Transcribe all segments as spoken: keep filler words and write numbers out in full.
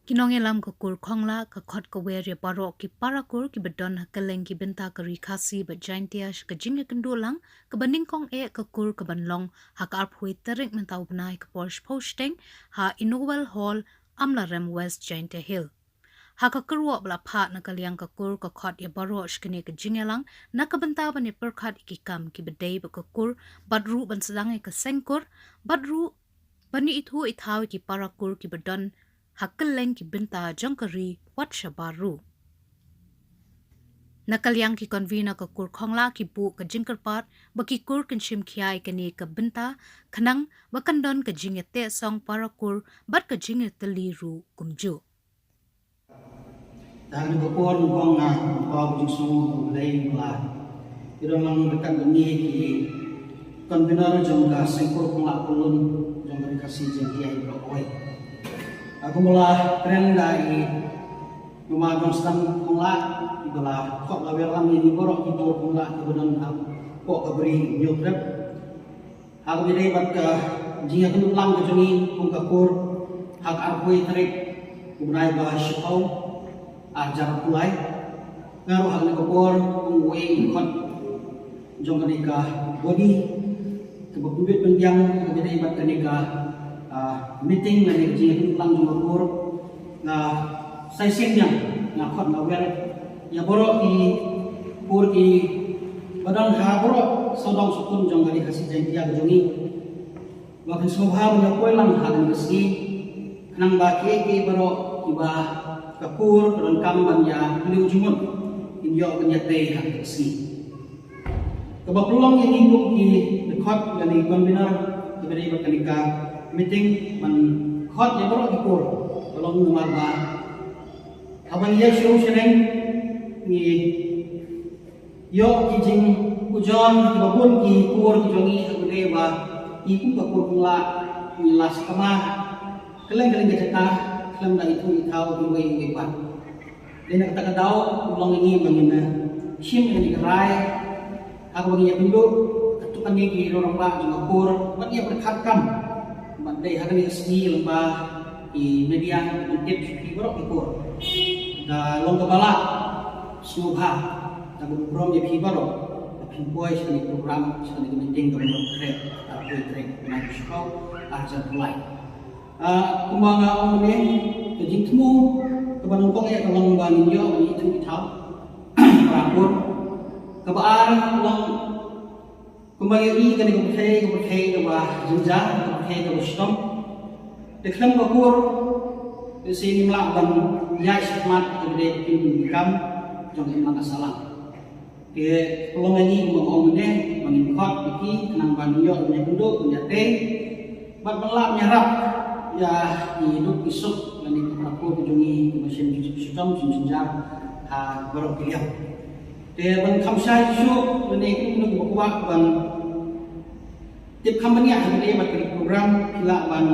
Ki nongïalam ka kur Khonglah ka khot ka wer ïa baroh ki para kur kiba don ha kylleng ki bynta ka Ri Khasi bad Jaintia sha ka jingïakynduh lang kaba nyngkong eh ka kur kaban long ha ka arphew tarik mynta u bnai ka por shiphew shiteng ha Inowell Hall, Amlarem West, Jaintia Hills. Ha ka kyrwoh ba la phah na ka liang ka kur ka khot ïa baroh sha kane ka jingïalang na ka bynta ban ïa pyrkhat ïa ki kam kiba dei bad ka kur bad ruh ban sdang ïa ka seng kur bad ruh ban ïa ithuh ithaw ïa ki para kur kiba don ha kylleng ki bynta jong ka ri wat shabar ruh. Na ka liang ki convener ka kur Khonglah ki buh ka jingkyrpad ba ki kur kin shim khia ïa kane ka bynta khnang ba kan don ka jingïateh song para kur bad ka jingïatylli ruh kumjuh. Tang ka por nyngkong nga ba ka jingsngew U Blei ba la ïadon lang ryngkat bad ngi ki convener jong ka seng kur Khonglah Pyllun jong ka Ri Khasi Jaiñtia baroh kawei. Kumba la kren da i Mama Johnston Khonglah, iba la khot la wer lang ïa ngi baroh ki kur Khonglah kiba don hapoh ka Bri Hynñiewtrep. Ha kaba ïadei bad ka jingïakynduh lang ka jong ngi kum ka kur ha ka arphew tarik u bnai ba shiphew, ar hajar arphew lai. Nga ruh ha kane ka por kum uwei u khot jong kane ka body kaba pynbit pynbiang ha kaba ïadei bad kane ka, ah, meeting lane ka jingïakynduh lang jong ka kur. Nga sa shisien biang nga khot nga wer ïa baroh ki kur kiba don ha baroh sawdong sawkun jong ka Ri Khasi Jaiñtia ka jong ngi ba kin sngewbha ban ïa poi lang ha kane ka sngi khnang ba kiei kiei baroh kiba ka kur ka donkam ban ïa pynlong jingmut kin ïoh ban ïa tei ha kane ka sngi. Kaba pynlong ïa ngi kum ki dkhot lane convener kiba dei bad kane ka meeting ban khot ïa baroh ki kur ka long namar ba haba ngi ïaid sha ri sha neng ngi ïoh ki jingujor kiba bun ki kur ki jong ngi ha kaba dei ba ngi kum ka kur Khonglah ngi la sakma kylleng kylleng ka jaka khlem da ithuh ithaw iwei iwei pat. Dei na kata ka daw u long ïa ngi ba ngin, eh, shim ïa kane ka rai ha kaba ngin ïakynduh katto katne ki rangbah jong ka kur bad ïa pyrkhat kam bad dei ha kane ka sngi lyngba ki media ban tip sha phi baroh ki kur. Da long kaba lah sngewbha da kaba burom ïa phi baroh ba phin poi sha kane ka program, sha kane ka meeting kaba long khreh, arphew tarik bnai ba shiphew, ar hajar arphew lai. Ah, kumba nga ong mynne, ka jingthmu kaba nyngkong eh ka long ba ngin ïoh ban ithuh ithaw para kur. Kaba ar ka long kumba ngi ïohi kane ka pyrthei, ka pyrthei kaba jynjar, ka pyrthei kaba shitom. Te khlem ka kur te shi ngim lah ban ïaid shakhmat kaba dei ka pynbeit ka kam jong ka imlang ka sahlang. Te ka long ïa ngi kumba nga ong mynne ba ngin khot ïa ki khnang ban ïoh ban ïakynduh ban ïatei bad ban lah ban ïarap ïa ki duk ki suk lane ki para kur ki jong ngi kiba shem shitom shem jynjar ha baroh ki liang. Te ban kham shai shuh lane kino kino kiba kwah ban tip kham bniah ha kane bad kane ka program, phi lah ban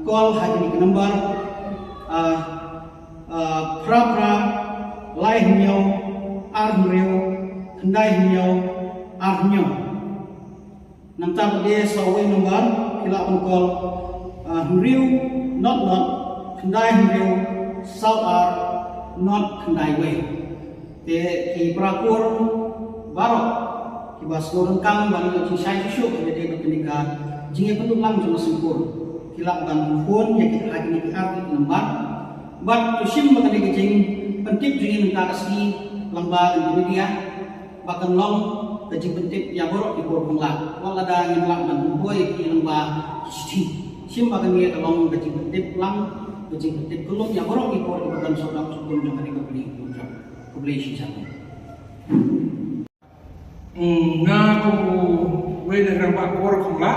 call ha kane ka number, ah, ah, phra phra lai hynñiew ar hynriew khyndai hynñiew ar hynñiew. Nangta pat de sa uwei u number phi lah ban call, ah, hynriew not not khyndai hynriew saw ar not khyndai wei. Te ki para kur baroh kiba sngewdonkam ban ïoh jingshai shuh shuh ïa kane ka jingïapynlut lang jong ka seng kur, ki lah ban phone ïa ki ha kine ki ar tylli ki number. Bad to shim ba kane ka jingpyntip jong ngi mynta ka sngi lyngba kane ka media ba kan long ka jingpyntip ïa baroh ki kur Khonglah. Wat lada ngim lah ban pynpoi ïa ki lyngba ki shithi, shim ba kane ka long ka jingpyntip lang, ka jingpyntip kyllum ïa baroh ki kur kiba don sawdong sawkun jong kane ka pyrthei. Khublei shibun. Hmm, nga kum uwei na ki rangbah kur Khonglah,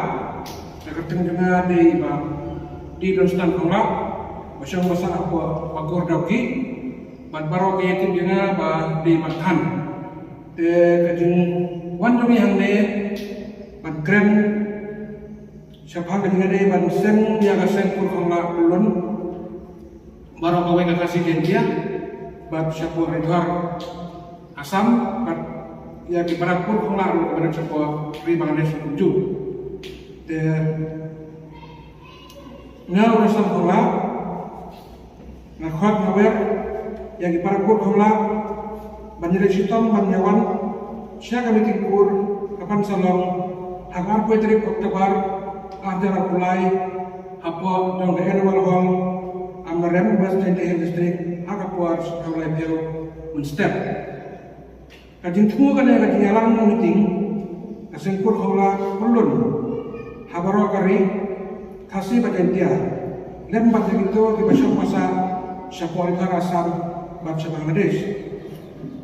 na ka kyrteng jong nga dei Bah D. Johnston Khonglah, ba shong ba sah hapoh Bakor Dawki, bad baroh ki ïatip ïa nga ba dei Bah Than. Te ka jingwan jong ngi hangne ban kren shaphang ka jingïadei ban seng ïa ka seng kur Khonglah Pyllun baroh kawei ka Khasi Jaiñtia bad shapoh Ri Dhar Assam bad ïa ki para kur Khonglah ruh kiba don shapoh ri Bangladesh kumjuh. Te nga u Johnston Khonglah Nga khot nga wer ïa ki para kur khonglah ban ïaleh shitom ban ïawan sha ka meeting kur ka ban sa long ha ka arphew tarik October arhajar arphew lai hapoh jong ka Annual Hall Amarem, West Jaintia Hills District, ha ka por saw lai phew mynstep. Ka jingthmu kane ka jingïalang meeting ka seng kur khonglah pyllun ha baroh ka ri, Khasi bad Jaintia, lem bad ïa kito kiba shong ba sah shapoh ri Assam bad sha Bangladesh.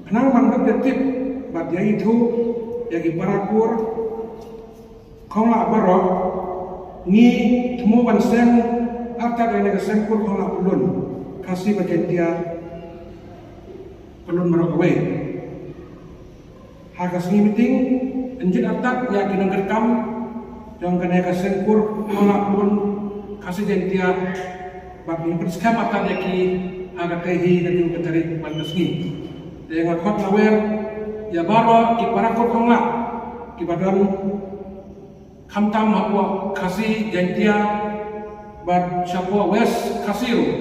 Khnang ban dep ïa tip bad ïa ithuh ïa ki para kur khonglah baroh, ngi thmu ban seng artat ïa kane ka seng kur khonglah pyllun, Khasi bad Jaintia pyllun baroh kawei. Ha ka sngi meeting yn jied artat ïa ki nongkitkam jong kane ka seng kur khonglah pyllun Khasi Jaintia bad ngin pynskhem artat ïa ki ha katei hi katu ka tarik bad ka sngi. Te nga khot nga wer ïa baroh ki para kur khonglah kiba don khamtam hapoh Khasi Jaintia bad shapoh West Khasi ruh.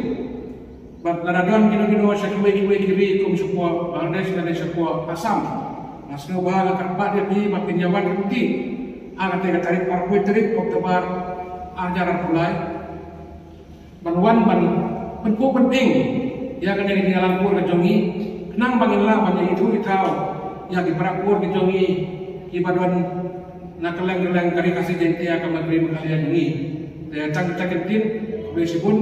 Bad lada don kino kino sha kiwei kiwei ki ri kum shapoh Bangladesh lane shapoh Assam, nga sngewbha nga kyrpad ïa phi ba phin ïawan ryntih ha katei ka tarik, arphew tarik October arhajar arphew lai, ban wan ban pynkup pynphieng ïa kane ka jingïalang kur ka jong ngi, khnang ba ngin lah ban ïa ithuh ithaw ïa ki para kur ki jong ngi kiba don na kylleng kylleng ka ri Khasi Jaintia, ka ri Meghalaya jong ngi. Te tang kita ki ktien, khublei shibun.